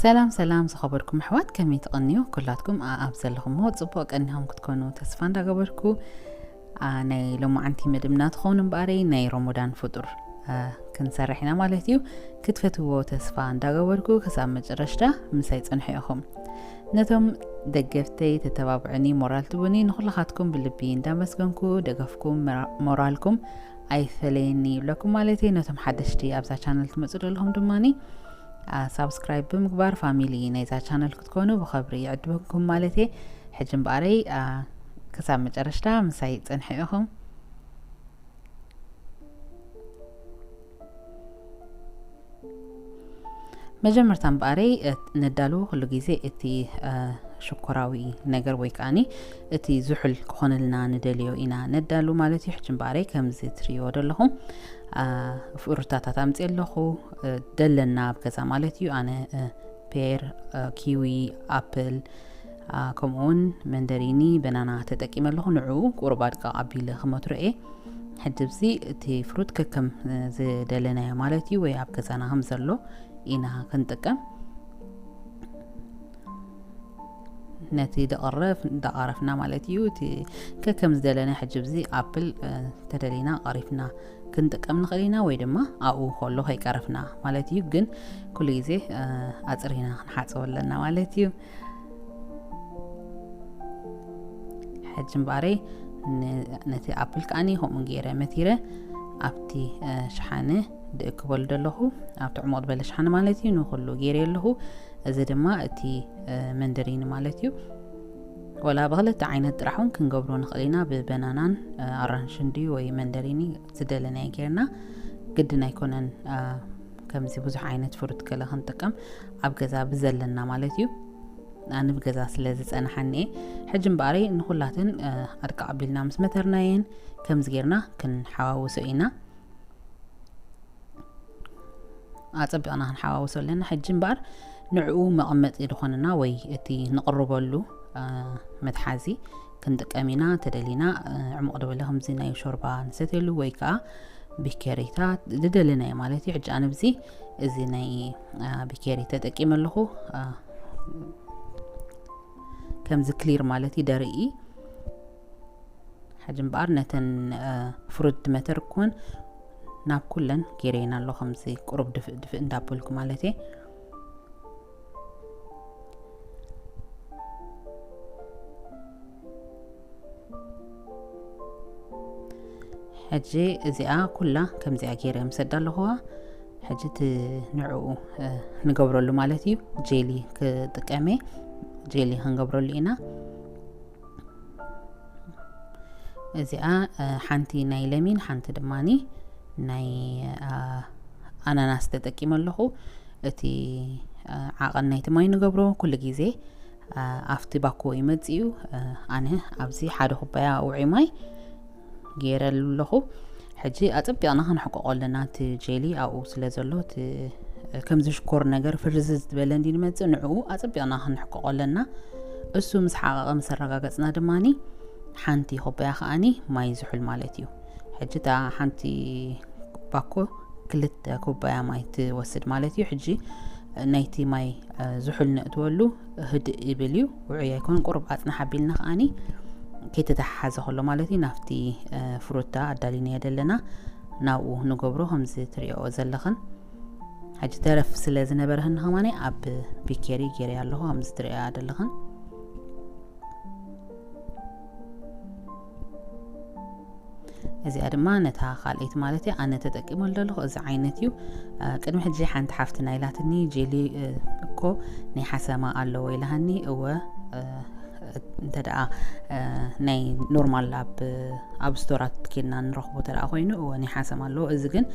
ሰላም ሰላም ዝኸበርኩም ኣሕዋት፣ ከመይ ትቐንዩ? ኩላትኩም ኣኣብ ዘለኹምዎ ጽቡቕ ቀኒኹም ክትኮኑ ተስፋ እንዳገበርኩ፣ ኣ፣ ናይ ሎማዓንቲ መደብና ትኸውን እምበኣረይ ናይ ሮሞዳን ፍጡር፣ ኣ፣ ክንሰርሕ ኢና ማለት እዩ። ክትፈትዎ ተስፋ እንዳገበርኩ ክሳብ መጨረሽታ ምሳይ ጽንሑ ኢኹም። ነቶም ደገፍተይ፣ ተተባብዑኒ፣ ሞራል ትቡኒ፣ ንኹልኻትኩም ብልቢ እንዳመስገንኩ፣ ደገፍኩም፣ መራ-፣ ሞራልኩም ኣይፈለየኒ ይብለኩም ማለት እዩ። ነቶም ሓደሽቲ ኣብዛ ቻነል ትመጹ ዘለኹም ድማኒ፣ ኣ፣ ሳብስክራይብ ብምግባር ፋሚሊ ናይዛ ቻነል ክትኮኑ ብኸብሪ ይዕድመኩም ማለት እየ። ሕጂ እምበኣረይ፣ ኣ፣ ክሳብ መጨረሽታ ምሳይ ጽንሑ ኢኹም። መጀመርታ እምበኣረይ፣ እ፣ ነዳሉ ኩሉ ግዜ እቲ፣ እ፣ ሽኮራዊ ነገር ወይ ከኣኒ እቲ ዝሑል ክኾነልና ንደልዮ ኢና ነዳሉ ማለት እዩ። ሕጂ እምበኣረይ ከምዚ ትርእይዎ ዘለኹም፣ ኣ፣ ፍሩታታት ኣምፅእ ኣለኹ፣ እ፣ ደለና ኣብ ገዛ ማለት እዩ። ኣነ፣ እ፣ ፔር፣ እ፣ ኪዊ፣ ኣፕል፣ ኣ፣ ከምኡ እውን መንደሪኒ፣ በናና ተጠቂመ ኣለኹ። ንዕኡ ቁሩብ ኣድቃቕ ኣቢለ ክመትሮ እየ። ሕጂ ኣብዚ እቲ ፍሩት ከከም፣ እ፣ ዝደለናዮ ማለት እዩ፣ ወይ ኣብ ገዛና ከም ዘሎ ኢና ክንጥቀም። ነቲ ደቐረፍ-፣ ደቓረፍና ማለት እዩ። እቲ ከከም ዝደለና ሕጂ ኣብዚ ኣፕል፣ እ፣ ተደሊና ቀሪፍና ክንጥቀም ንኽእል ኢና፣ ወይ ድማ ኣብኡ ከሎ ከይቀረፍና ማለት እዩ። ግን ኩሉ ግዜ፣ እ፣ ኣጽሪና ክንሓጽቦ ኣለና ማለት እዩ። ሕጂ እምበኣረይ ን-፣ ነቲ ኣፕል ከኣኒ ከምኡ ገይረ መቲረ ኣብቲ፣ እ፣ ሸሓነ ድእክበሉ ዘለኹ፣ ኣብቲ ዕሙቕ ዝበለ ሸሓነ ማለት እዩ። ንኹሉ ገይረ ኣለኹ። እዚ ድማ እቲ፣ እ፣ መንደሪኒ ማለት እዩ። ወላ ብክልተ ዓይነት ጥራሕ እውን ክንገብሮ ንኽእል ኢና፣ ብበናናን፣ እ፣ ኣራንሽን ድዩ ወይ መንደሪኒ ዝደለናዮ ጌርና። ግድን ኣይኮነን፣ እ፣ ከምዚ ብዙሕ ዓይነት ፍሩት ገለ ክንጥቀም፣ ኣብ ገዛ ብዘለና ማለት እዩ። ኣነ ብገዛ ስለ ዝጸንሓኒ እየ። ሕጂ እምበኣረይ ንኹላተን፣ እ፣ ኣድቃቕ ኣቢልና ምስ መተርናየን ከምዚ ጌርና ክንሓዋውሶ ኢና። ኣጸቢቕና ክንሓዋውሶ ኣለና። ሕጂ እምበኣር ንዕኡ መቐመጢ ዝኾነና ወይ እቲ ንቕርበሉ፣ እ፣ መትሓዚ ክንጥቀም ኢና። ተደሊና፣ እ፣ ዕሙቕ ዝበለ ከምዚ ናይ ሾርባ ንሰትየሉ ወይ ከኣ ቢኬሪታት ዝደለናዮ ማለት እዩ። ሕጂ ኣነ ኣብዚ እዚ ናይ፣ እ፣ ቢኬሪ ተጠቂመ ኣለኹ። እ፣ ከምዚ ክሊር ማለት እዩ፣ ደርኢ። ሕጂ እምበኣር ነተን፣ እ፣ ፍሩት መተርኩን ናብ ኩለን ገይረየን ኣሎ፣ ከምዚ ቁሩብ ድፍእ ድፍእ እንዳበልኩ ማለት እየ። ሕጂ እዚኣ ኩላ ከምዚኣ ገይረ ምሰዳ ኣለኹዋ። ሕጂ እቲ ንዕኡ፣ እ፣ ንገብረሉ ማለት እዩ። ጄሊ ክጥቀመ፣ ጄሊ ክንገብረሉ ኢና። እዚኣ፣ እ፣ ሓንቲ ናይ ለሚን፣ ሓንቲ ድማኒ ናይ፣ እ፣ ኣናናስ ተጠቂመ ኣለኹ። እቲ፣ እ፣ ዓቐን ናይቲ ማይ ንገብሮ ኩሉ ግዜ፣ እ፣ ኣብቲ ባኮ ይመጽእ እዩ። እ፣ ኣነ ኣብዚ ሓደ ኩባያ ውዑይ ማይ ገይረሉ ኣለኹ። ሕጂ ኣጸቢቕና ክንሕቆቖ ኣለና። እቲ ጄሊ ኣብኡ ስለ ዘሎ፣ እቲ ከምዚ ሽኮር ነገር ፍርዝዝ ዝበለ እንዲ ንመጽእ፣ ንዕኡ ኣጸቢቕና ክንሕቆቖ ኣለና። እሱ ምስ ሓቐቐ ምስ ኣረጋገጽና ድማኒ፣ ሓንቲ ኩባያ ከኣኒ ማይ ዝሑል ማለት እዩ። ሕጂ እታ ሓንቲ ባኮ ክልተ ኩባያ ማይ ትወስድ ማለት እዩ። ሕጂ ናይቲ ማይ፣ እ፣ ዝሑል ነእትወሉ ህድእ ይብል እዩ። ውዑይ ኣይኮን፣ ቁሩብ ኣጽናሕ ኣቢልና ከኣኒ ከይተተሓሓዘ ከሎ ማለት እዩ፣ ናብቲ፣ እ፣ ፍሩታ ኣዳሊናዮ ዘለና ናብኡ ንገብሮ፣ ከምዚ ትሪኦ ዘለኽን። ሕጂ ተረፍ ስለ ዝነበረህኒ ከማኒ ኣብ ቢኬሪ ገይረ ኣለኹ፣ ከምዚ ትሪኦ ዘለኽን። እዚኣ ድማ ነታ ካልኣይቲ ማለት እያ፣ ኣነ ተጠቂመሉ ዘለኹ እዚ ዓይነት እዩ። እ፣ ቅድሚ ሕጂ ሓንቲ ሓፍትና ኢላትኒ፣ ጄሊ፣ እ፣ እኮ ናይ ሓሰማ ኣለዎ ኢላሃኒ። እወ፣ እ፣ እንተ ደኣ፣ እ፣ ናይ ኖርማል ኣብ፣ ኣብ ስቶራት ኬድና ንረኽቦ እንተ ደኣ ኮይኑ፣ እወ፣ ናይ ሓሰማ ኣለዎ። እዚ ግን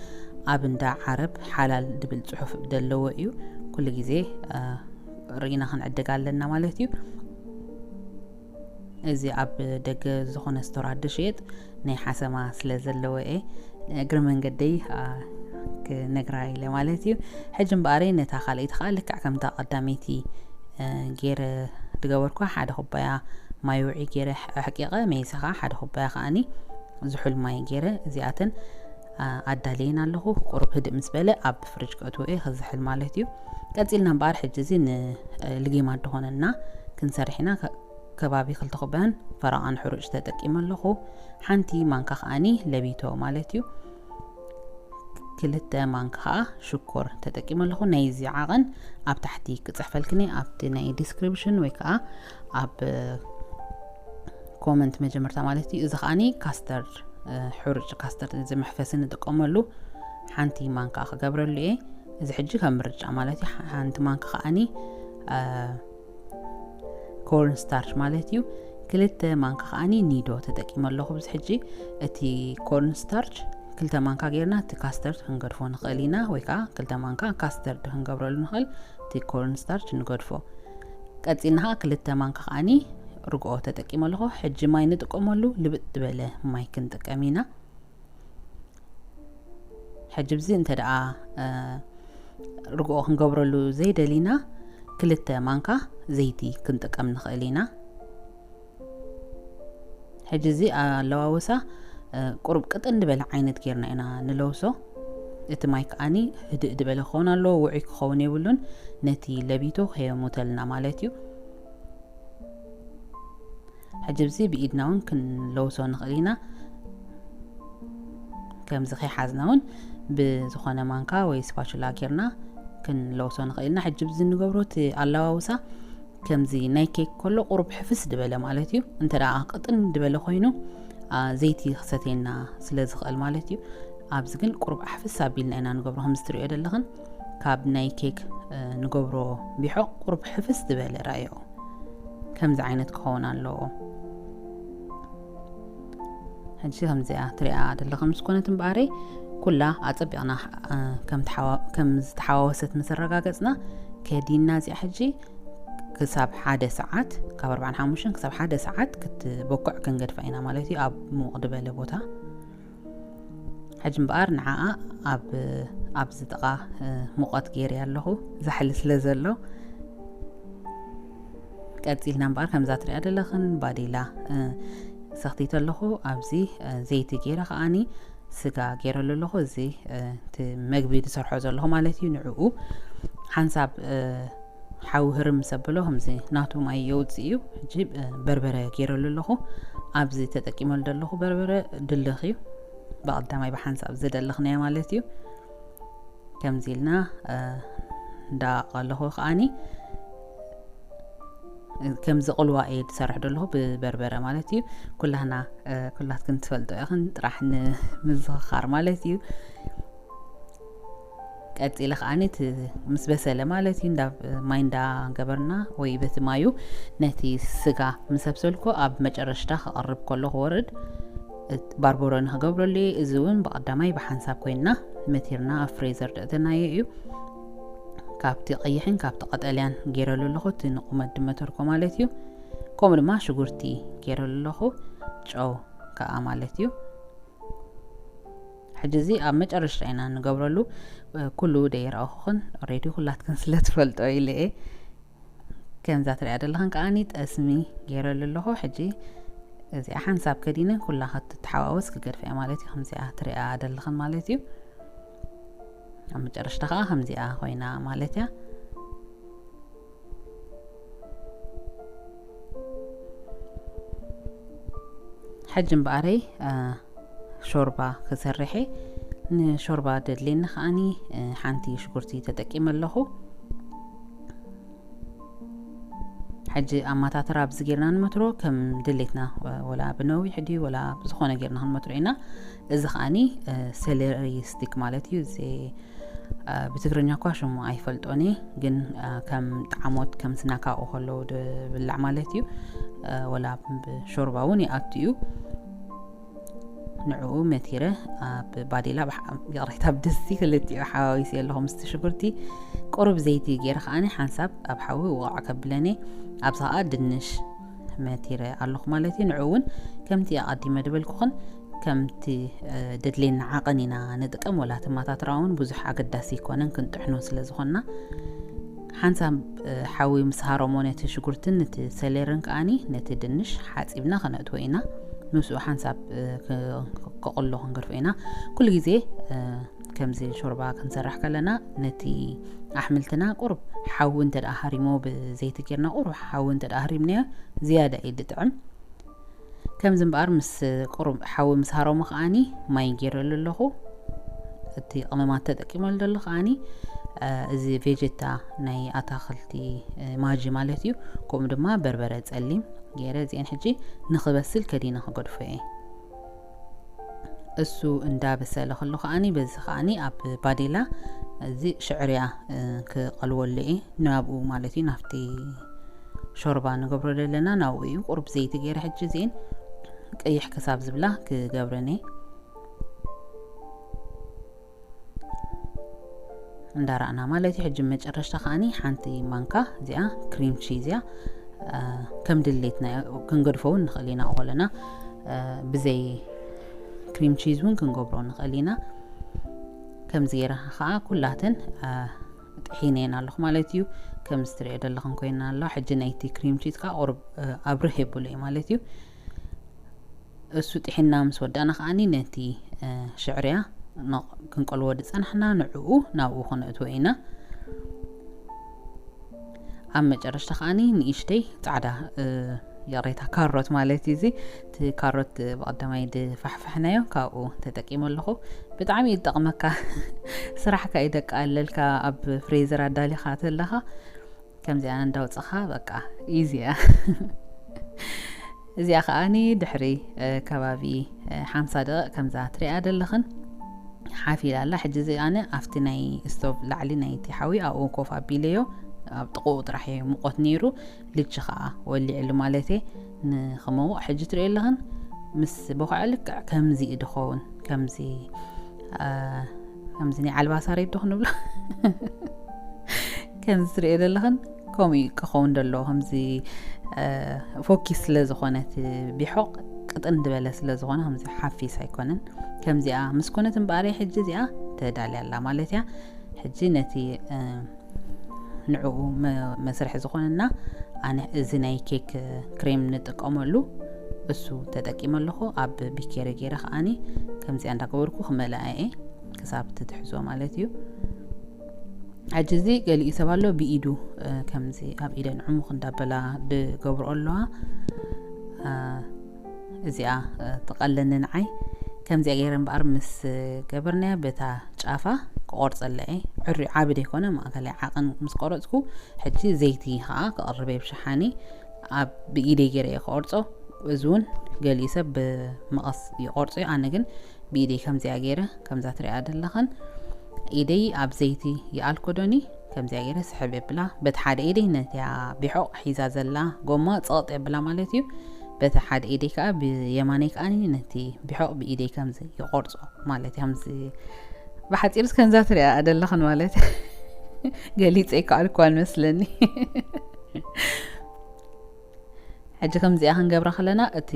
ኣብ እንዳ ዓረብ ሓላል ድብል ጽሑፍ ዘለዎ እዩ። ኩሉ ግዜ፣ እ፣ ርኢና ክንዕድግ ኣለና ማለት እዩ። እዚ ኣብ ደገ ዝኾነ ስቶራት ዝሽየጥ ናይ ሓሰማ ስለ ዘለዎ እየ እግሪ መንገደይ፣ ኣ፣ ክነግራ ኢለ ማለት እዩ። ሕጂ እምበኣረይ ነታ ካልኣይቲ ከኣ ልክዕ ከምታ ቀዳመይቲ፣ እ፣ ገይረ ዝገበርኳ ሓደ ኩባያ ማይ ውዑይ ገይረ ኣሕቂቐ፣ መይሰ ከኣ ሓደ ኩባያ ከኣኒ ዝሑል ማይ ገይረ፣ እዚኣተን ኣዳለየን ኣለኹ። ቁሩብ ህድእ ምስ በለ ኣብ ፍርጅ ከእትዎ እየ፣ ክዝሕል ማለት እዩ። ቀጺልና እምበኣር ሕጂ እዚ ንልጌማ እንተኾነና ክንሰርሕ ኢና። ከባቢ ክልተ ኩባያን ፈረቓን ሕሩጭ ተጠቂመ ኣለኹ። ሓንቲ ማንካ ከኣኒ ለቢቶ ማለት እዩ። ክልተ ማንካ ከዓ ሽኮር ተጠቂመ ኣለኹ። ናይዚ ዓቐን ኣብ ታሕቲ ክጽሕፈልክኒ ኣብቲ ናይ ዲስክሪፕሽን ወይ ከዓ ኣብ ኮመንት መጀመርታ ማለት እዩ። እዚ ከዓኒ ካስተርድ፣ ሕሩጭ ካስተርድ፣ እዚ መሕፈሲ ንጥቀመሉ ሓንቲ ማንካ ክገብረሉ እየ። እዚ ሕጂ ከም ምርጫ ማለት እዩ። ሓንቲ ማንካ ከዓኒ ኮርን ስታርች ማለት እዩ። ክልተ ማንካ ከዓኒ ኒዶ ተጠቂመ ኣለኹ። ብዚ ሕጂ እቲ ኮርን ስታርች ክልተ ማንካ ጌርና እቲ ካስተርድ ክንገድፎ ንኽእል ኢና፣ ወይ ከዓ ክልተ ማንካ ካስተርድ ክንገብረሉ ንኽእል። እቲ ኮርን ስታርች ንገድፎ። ቀጺልና ከዓ ክልተ ማንካ ከዓኒ ርግኦ ተጠቂመ ኣለኹ። ሕጂ ማይ ንጥቀመሉ፣ ልብጥ ዝበለ ማይ ክንጥቀም ኢና። ሕጂ ብዚ እንተ ደኣ ርግኦ ክንገብረሉ ዘይደሊና ክልተ ማንካ ዘይቲ ክንጥቀም ንኽእል ኢና። ሕጂ እዚ ኣለዋወሳ ቁሩብ ቅጥን ዝበለ ዓይነት ጌርና ኢና ንለውሶ። እቲ ማይ ከዓኒ ህድእ ዝበለ ክኸውን ኣለዎ፣ ውዑይ ክኸውን የብሉን። ነቲ ለቢቶ ከየሙተልና ማለት እዩ። ሕጂ እዚ ብኢድና እውን ክንለውሶ ንኽእል ኢና። ከምዚ ከይሓዝና እውን ብዝኾነ ማንካ ወይ ስፓቹላ ጌርና ክንለውሶ ንኽእል ኢና። ሕጂ እዚ ንገብሮ እቲ ኣለዋውሳ ከምዚ ናይ ኬክ ከሎ ቁሩብ ሕፍስ ዝበለ ማለት እዩ። እንተ ደኣ ቅጥን ዝበለ ኮይኑ ዘይቲ ክሰተየና ስለ ዝኽእል ማለት እዩ። ኣብዚ ግን ቁሩብ ኣሕፍስ ኣቢልና ኢና ንገብሮ። ከምዚ ትሪኦ ዘለኽን ካብ ናይ ኬክ ንገብሮ ቢሖ ቁሩብ ሕፍስ ዝበለ ራእዮ ከምዚ ዓይነት ክኸውን ኣለዎ። ሕጂ ከምዚኣ ትሪኣ ዘለኽን ምስ ኮነት እምበኣረይ ኩላ ኣጸቢቕና ከም ዝተሓዋወሰት ምስ ኣረጋገጽና ከዲና እዚኣ ሕጂ ክሳብ ሓደ ሰዓት፣ ካብ ኣርባዓን ሓሙሽተን ክሳብ ሓደ ሰዓት ክትቦክዕ ክንገድፋ ኢና ማለት እዩ፣ ኣብ ሙቕ ዝበለ ቦታ። ሕጂ እምበኣር ንዓኣ ኣብ ኣብዚ ጥቓ ሙቐት ገይረ ኣለኹ፣ ዛሕሊ ስለ ዘሎ። ቀጺልና እምበኣር ከምዛ ትሪኣ ዘለኽን ባዴላ ሰኽቲት ኣለኹ። ኣብዚ ዘይቲ ገይረ ከዓኒ ስጋ ገይረሉ ኣለኹ። እዚ እቲ መግቢ ዝሰርሖ ዘለኹ ማለት እዩ። ንዕኡ ሓንሳብ ሓዊ ህርም ምስ ኣበሎ ከምዚ ናቱ ማይ የውፅእ እዩ። ሕጂ በርበረ ገይረሉ ኣለኹ። ኣብዚ ተጠቂመሉ ዘለኹ በርበረ ድልኽ እዩ። ብቐዳማይ ብሓንሳብ ዝደለኽናዮ ማለት እዩ። ከምዚ ኢልና እንዳ ቀለኹ ከዓኒ ከምዚ ቅልዋ እየ ዝሰርሕ ዘለኹ ብበርበረ ማለት እዩ። ኩላህና ኩላትክን ትፈልጦ ኢኽን፣ ጥራሕ ንምዝኽኻር ማለት እዩ። ቀጺለ ከዓኒ እቲ ምስ በሰለ ማለት እዩ፣ እንዳ ማይ እንዳ ገበርና ወይ በቲ ማዩ ነቲ ስጋ ምስ ኣብሰልኩ ኣብ መጨረሽታ ክቐርብ ከሎ ክወርድ ባርበሮ ንክገብረሉ እየ። እዚ እውን ብቐዳማይ ብሓንሳብ ኮይንና መቲርና ኣብ ፍሬዘር ደእተናዮ እዩ። ካብቲ ቀይሕን ካብቲ ቀጠልያን ገይረሉ ኣለኹ፣ እቲ ንቁመት ድመተርኮ ማለት እዩ። ከምኡ ድማ ሽጉርቲ ገይረሉ ኣለኹ፣ ጨው ከዓ ማለት እዩ። ሕጂ እዚ ኣብ መጨረሽታ ኢና ንገብረሉ። ኩሉ ደይረኣኹኽን ኦሬዲ ኩላትክን ስለ ትፈልጦ ኢለ እየ። ከምዛ ትሪኣ ዘለኽን ከዓኒ ጠስሚ ገይረሉ ኣለኹ። ሕጂ እዚኣ ሓንሳብ ከዲነ ኩላ ክትተሓዋወስ ክገድፋ እያ ማለት እዩ። ከምዚኣ ትሪኣ ዘለኽን ማለት እዩ። ኣብ መጨረሽታ ከዓ ከምዚኣ ኮይና ማለት እያ። ሕጂ እምበኣረይ ሾርባ ክሰርሐ ንሾርባ ደድልየኒ ከዓኒ ሓንቲ ሽጉርቲ ተጠቂመ ኣለኹ። ሕጂ ኣማታትራ ኣብዚ ጌርና ንመትሮ ከም ድሌትና፣ ወላ ብነዊሕ ድዩ ወላ ብዝኾነ ጌርና ክንመትሮ ኢና። እዚ ከዓኒ ሰለሪ ስቲክ ማለት እዩ። እዚ ብትግርኛ እኳ ሽሙ ኣይፈልጦን እየ፣ ግን ከም ጣዕሞት ከም ስናካኦ ከለዉ ድብላዕ ማለት እዩ። ወላ ብሾርባ እውን ይኣቱ እዩ። ንዕኡ መቲረ ኣብ ባዴላ፣ ይቕሬታ፣ ኣብ ድስቲ ክልቲኡ ሓዋዊሰ ኣለኹ ምስቲ ሽጉርቲ። ቁሩብ ዘይቲ ገይረ ከዓኒ ሓንሳብ ኣብ ሓዊ ውቕዕ ከብለኒ። ኣብዚ ከኣ ድንሽ መቲረ ኣለኹ ማለት እዩ። ንዕኡ እውን ከምቲ ኣቐዲመ ድበልኩኽን ከምቲ ደድሌና ዓቐን ኢና ንጥቀም። ወላ ተማታትራ እውን ብዙሕ ኣገዳሲ ኣይኮነን፣ ክንጥሕኖ ስለ ዝኾንና። ሓንሳብ ሓዊ ምስ ሃረሞ ነቲ ሽጉርትን ነቲ ሰሌርን ከዓኒ ነቲ ድንሽ ሓጺብና ከነእትዎ ኢና። ንሱ ሓንሳብ እ፣ ክ- ክቕሎ ክንገድፎ ኢና። ኩሉ ግዜ እ፣ ከምዚ ሾርባ ክንሰርሕ ከለና ነቲ ኣሕምልትና ቁሩብ ሓዊ እንተ ደኣ ሃሪሞ፣ ብዘይቲ ጌርና ቁሩብ ሓዊ እንተ ደኣ ሃሪምናዮ ዝያዳ እዩ ድጥዕም። ከምዚ እምበኣር ምስ ቁሩብ ሓዊ ምስ ሃረሙ ከኣኒ ማይ ገይረሉ ኣለኹ። እቲ ቅመማት ተጠቂመሉ ዘሎ ከኣኒ እ፣ እዚ ቬጀታ ናይ ኣታኽልቲ እ፣ ማጂ ማለት እዩ። ከምኡ ድማ በርበረ ጸሊም ገይረ እዚአን ሕጂ ንኽበስል ከዲነ ክገድፎ እየ። እሱ እንዳበሰለ ከሎ ከኣኒ በዚ ከኣኒ ኣብ ባዴላ እዚ ሽዕርያ እ፣ ክቐልወሉ እየ ናብኡ ማለት እዩ ናብቲ ሾርባ ንገብሮ ዘለና ናብኡ እዩ። ቁሩብ ዘይቲ ገይረ ሕጂ እዚአን ቀይሕ ክሳብ ዝብላ ክገብረን እየ። እንዳረኣና ማለት እዩ። ሕጂ መጨረሽታ ከኣኒ ሓንቲ ማንካ እዚኣ ክሪም ቺዝ እያ። እ፣ ከም ድሌትና እያ። ክንገድፎ እውን ንኽእል ኢና። ከለና እ፣ ብዘይ ክሪም ቺዝ እውን ክንገብሮ ንኽእል ኢና። ከምዚ ገይረ ከዓ ኩላተን እ፣ ጥሒነየን ኣለኹ ማለት እዩ። ከምዚ ትሪኦ ዘለኹም ኮይና ኣለዋ። ሕጂ ናይቲ ክሪም ቺዝ ከዓ ቁሩብ እ፣ ኣብርህ የብሉ እዩ ማለት እዩ። እሱ ጥሒና ምስ ወዳእና ከኣኒ ነቲ እ፣ ሽዕርያ ን- ክንቀልዎ ዝጸናሕና ንዕኡ ናብኡ ክነእትዎ ኢና። ኣብ መጨረሽታ ከኣኒ ንእሽተይ ጻዕዳ እ፣ ይቕሬታ ካሮት ማለት እዩ። እዚ እቲ ካሮት ብቐዳማይ ድፋሕፋሕናዮ ካብኡ ተጠቂመ ኣለኹ። ብጣዕሚ እዩ ዝጠቕመካ። ስራሕካ እዩ ደቃለልካ ኣብ ፍሬዘር ኣዳሊኻ ተለኻ ከምዚኣ እንዳውፅኻ በቃ ኢዚ እያ። እዚኣ ከኣኒ ድሕሪ እ፣ ከባቢ እ፣ ሓምሳ ደቂቕ ከምዛ ትሪኣ ዘለኽን ሓፍ ኢላ ኣላ። ሕጂ እዚ ኣነ ኣብቲ ናይ ስቶቭ ላዕሊ ናይቲ ሓዊ ኣብኡ ኮፍ ኣቢለዮ ኣብ ጥቕኡ ጥራሕ እዩ ሙቐት ነይሩ። ልቺ ከዓ ወሊዕሉ ማለት እየ ንኽመውቕ። ሕጂ ትሪኦ ኣለኽን ምስ በኹዐ ልክዕ ከምዚ እዩ ድኸውን። ከምዚ እ፣ ከምዚ ናይ ዓልባሳሬ ዶ ክንብሎ ከምዚ ትሪኦ ዘለኽን ከምኡ እዩ ክኸውን ደሎ። ከምዚ እ፣ ፎኪስ ስለ ዝኾነት ቢሖቕ ቅጥን ዝበለ ስለ ዝኾነ ከምዚ ሓፊስ ኣይኮነን። ከምዚኣ ምስ ኮነት እምበኣር ሕጂ እዚኣ ተዳልያ ኣላ ማለት እያ። ሕጂ ነቲ እ፣ ንዕኡ መ- መስርሒ ዝኾነና ኣነ እዚ ናይ ኬክ ክሬም ንጥቀመሉ እሱ ተጠቂመ ኣለኹ። ኣብ ቢኬሪ ገይረ ከኣኒ ከምዚኣ እንዳገበርኩ ክመልኣ እየ ክሳብ ትትሕዞ ማለት እዩ። ሕጂ እዚ ገሊኡ ሰብ ኣሎ ብኢዱ እ፣ ከምዚ ኣብ ኢደን ዕሙኽ እንዳበላ ድገብርኦ ኣለዋ። እ፣ እዚኣ እ፣ ትቐለኒ ንዓይ። ከምዚኣ ገይረ እምበኣር ምስ ገበርናያ በታ ጫፋ ክቆርጸላ እየ። ዕሪ ዓቢ ደይኮነ ማእከላይ ዓቐን ምስ ቆረጽኩ ሕጂ ዘይቲ ከዓ ክቐርበ ብሸሓኒ ኣብ ብኢደይ ገይረ እየ ክቆርጾ። እዚ እውን ገሊኡ ሰብ ብመቐስ ይቆርጾ እዩ። ኣነ ግን ብኢደይ ከምዚኣ ገይረ ከምዛ ትሪኣ ዘለኽን ኢደይ ኣብ ዘይቲ ይኣልኮዶኒ ከምዚኣ ገይረ ስሕብ የብላ። በቲ ሓደ ኢደይ ነቲያ ቢሖቕ ሒዛ ዘላ ጎማ ጸቕጥ የብላ ማለት እዩ። በቲ ሓደ ኢደይ ከዓ ብየማነይ ከዓኒ ነቲ ቢሖቕ ብኢደይ ከምዚ ይቆርጾ ማለት እዩ። ከምዚ ብሓፂርስ ከምዛ ትሪኣ ዘለኽን ማለት ገሊፀ ይከኣልኳ ንመስለኒ። ሕጂ ከምዚኣ ክንገብራ ከለና እቲ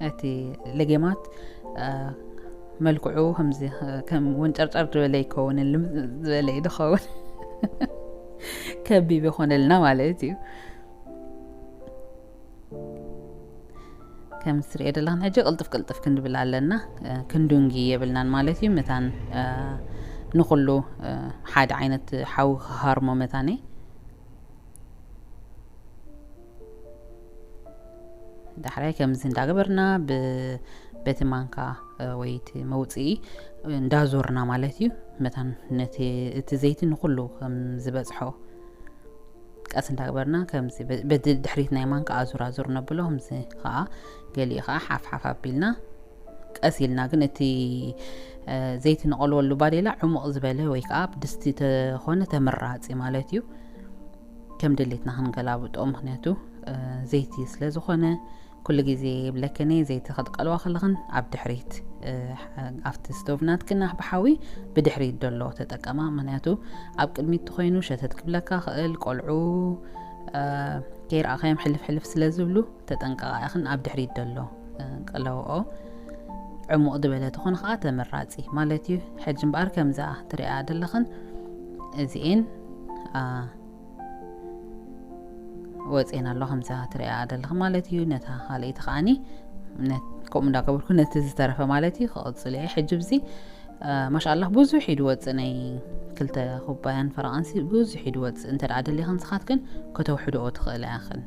እቲ ለጌማት እ፣ መልክዑ ከምዚ እ፣ ከም ወንጨርጨር ዝበለ ይከውን ልም ዝበለ እዩ ድኸውን። ከቢብ ይኾነልና ማለት እዩ። ከም ትሪኦ ዘለኽን ሕጂ ቅልጥፍ ቅልጥፍ ክንብል ኣለና። እ፣ ክንዱንጊ የብልናን ማለት እዩ። መታን እ፣ ንኹሉ እ፣ ሓደ ዓይነት ሓዊ ክሃርሞ መታን እዩ። ዳሕራይ ከምዚ እንዳገበርና ብ- በቲ ማንካ እ፣ ወይ እቲ መውፅኢ እንዳዞርና ማለት እዩ። መታን ነቲ እቲ ዘይቲ ንኩሉ ከም ዝበፅሖ ቀስ እንዳገበርና ከምዚ በ- በቲ ድሕሪት ናይ ማንካ ኣዙር ኣዙር ነብሎ። ከምዚ ከዓ ገሊኡ ከዓ ሓፍ ሓፍ ኣቢልና ቀስ ኢልና ግን እቲ እ፣ ዘይቲ ንቐልወሉ ባዴላ ዕሙቕ ዝበለ ወይ ከዓ ኣብ ድስቲ ተኾነ ተመራፂ ማለት እዩ። ከም ድሌትና ክንገላብጦ ምክንያቱ እ፣ ዘይቲ ስለ ዝኾነ ኩሉ ግዜ ይብለክን እየ፣ ዘይቲ ክትቀልዋ ከለኽን ኣብ ድሕሪት እ፣ ኣብቲ ስቶቭ ናትክን ብሓዊ ብድሕሪት ደሎ ተጠቀማ። ምክንያቱ ኣብ ቅድሚት ተኾይኑ ሸተት ክብለካ ክእል ቆልዑ እ፣ ከይረኣኻዮም ሕልፍ ሕልፍ ስለ ዝብሉ ተጠንቀቓ ኢኽን ኣብ ድሕሪት ደሎ እ፣ ቀለውኦ። ዕሙቕ ዝበለ ተኾነ ከዓ ተመራፂ ማለት እዩ። ሕጂ እምበኣር ከምዛ ትሪኣ ዘለኽን እዚኤን ኣ፣ ወፅኤን ኣሎ ከምዛ ትሪኣ ዘለኺ ማለት እዩ። ነታ ካልኣይቲ ከዓኒ ነ- ከምኡ እንዳገበርኩ ነቲ ዝተረፈ ማለት እዩ ክቕፅል እየ። ሕጂ ብዚ ማሻኣላህ ብዙሕ ኢዱ ወፅእ፣ ናይ ክልተ ኩባያን ፈረቓንሲ ብዙሕ ኢዱ ወፅእ። እንተ ደኣ ደሊኽን ንስኻትክን ከተውሕድኦ ትኽእላ ኢኽን፣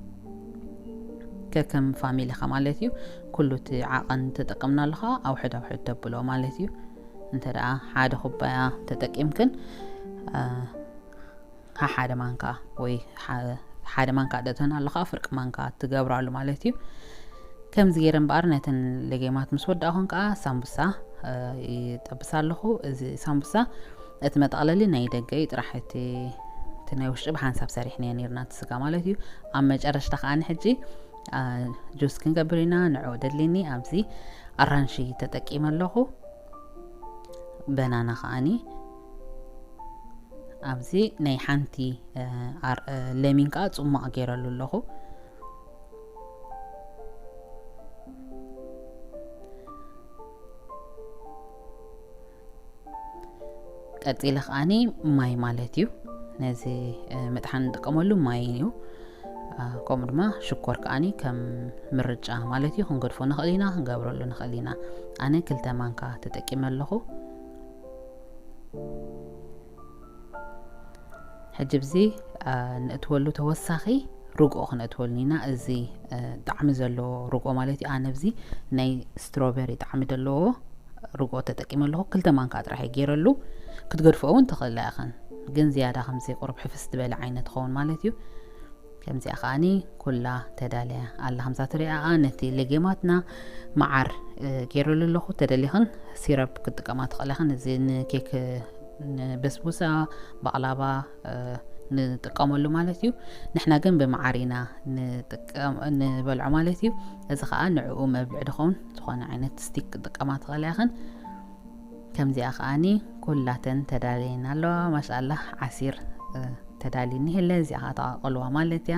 ከከም ፋሚሊኻ ማለት እዩ። ኩሉ እቲ ዓቐን ተጠቀምናሉ ከዓ ኣውሕድ ኣውሕድ ተብሎ ማለት እዩ። እንተ ደኣ ሓደ ኩባያ ተጠቂምክን ሓደ ማንካ ወይ ሓደ ማንካ ደእተን ኣለኻ ፍርቂ ማንካ ትገብራሉ ማለት እዩ። ከምዚ ገይረ እምበኣር ነተን ለጌማት ምስ ወዳእኹን ከዓ ሳምቡሳ ይጠብስ ኣለኹ። እዚ ሳምቡሳ እቲ መጠቕለሊ ናይ ደገ እዩ ጥራሕ፣ እቲ እቲ ናይ ውሽጢ ብሓንሳብ ሰሪሕናዮ ነርና እቲ ስጋ ማለት እዩ። ኣብ መጨረሽታ ከዓ ንሕጂ ጁስ ክንገብር ኢና። ንዕኡ ደድልኒ ኣብዚ ኣራንሺ ተጠቂመ ኣለኹ። በናና ከዓኒ ኣብዚ ናይ ሓንቲ ለሚን ከዓ ጽሟቕ ገይረሉ ኣለኹ። ቀፂለ ከዓኒ ማይ ማለት እዩ። ነዚ ምጥሓን ንጥቀመሉ ማይ እዩ። ከምኡ ድማ ሽኮር ከዓኒ ከም ምርጫ ማለት እዩ። ክንገድፎ ንኽእል ኢና፣ ክንገብረሉ ንኽእል ኢና። ኣነ ክልተ ማንካ ተጠቂመ ኣለኹ። ሕጂ ብዚ ንእትወሉ ተወሳኺ ርግኦ ክነእትወሉ ኢና። እዚ ጣዕሚ ዘለዎ ርግኦ ማለት እዩ። ኣነ ብዚ ናይ ስትሮበሪ ጣዕሚ ዘለዎ ርግኦ ተጠቂመ ኣለኹ። ክልተ ማንካ ጥራሕ እየ ገይረሉ። ክትገድፍኦ እውን ትኽእላ ኢኽን፣ ግን ዝያዳ ከምዚ ቁሩብ ሕፍስ ዝበለ ዓይነት ትኸውን ማለት እዩ። ከምዚኣ ከዓኒ ኩላ ተዳልያ ኣላ። ከምዛ ትሪኣ ነቲ ለጌማትና መዓር ገይረሉ ኣለኹ። ተደሊኽን ሲረፕ ክትጥቀማ ትኽእላ ኢኽን። እዚ ንኬክ፣ ንበስቡሳ፣ ባቕላባ ንጥቀመሉ ማለት እዩ። ንሕና ግን ብመዓር ኢና ንበልዖ ማለት እዩ። እዚ ከዓ ንዕኡ መብልዒ ድኸውን ዝኾነ ዓይነት ስቲክ ክትጥቀማ ትኽእላ ኢኽን። ከምዚኣ ከዓኒ ኩላተን ተዳልየን ኣለዋ። ማሻኣላህ ዓሲር ተዳልዩ እኒሀለ። እዚኣ ከዓ ተቐቕልዋ ማለት እያ።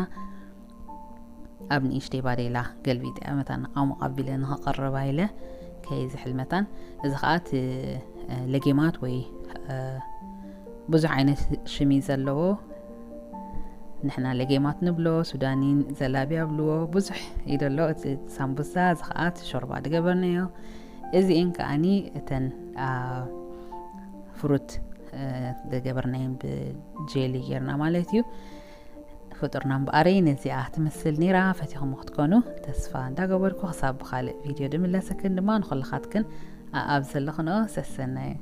ኣብ ንእሽተይ ባዴላ ገልቢጠ መታን ኣሙቕ ኣቢለ ንኸቐርባ ኢለ ከይዝሕል መታን። እዚ ከዓ እቲ ለጌማት ወይ ብዙሕ ዓይነት ሽም እዩ ዘለዎ። ንሕና ለጌማት ንብሎ፣ ሱዳኒን ዘላቢያ ብልዎ፣ ብዙሕ እዩ ደሎ። እቲ ሳምቡሳ እዚ ከዓ እቲ ሾርባ ዝገበርናዮ። እዚኤን ከዓኒ እተን ፍሩት ዝገበርናየን ብጄሊ ጌርና ማለት እዩ። ፍጡርና እምበኣረይ ነዚኣ ትመስል ነይራ። ፈቲኹም ክትኮኑ ተስፋ እንዳገበርኩ ክሳብ ብኻልእ ቪድዮ ድምለሰክን ድማ ንኹልኻትክን ኣብ ዘለኽንኦ ሰሰናዩ።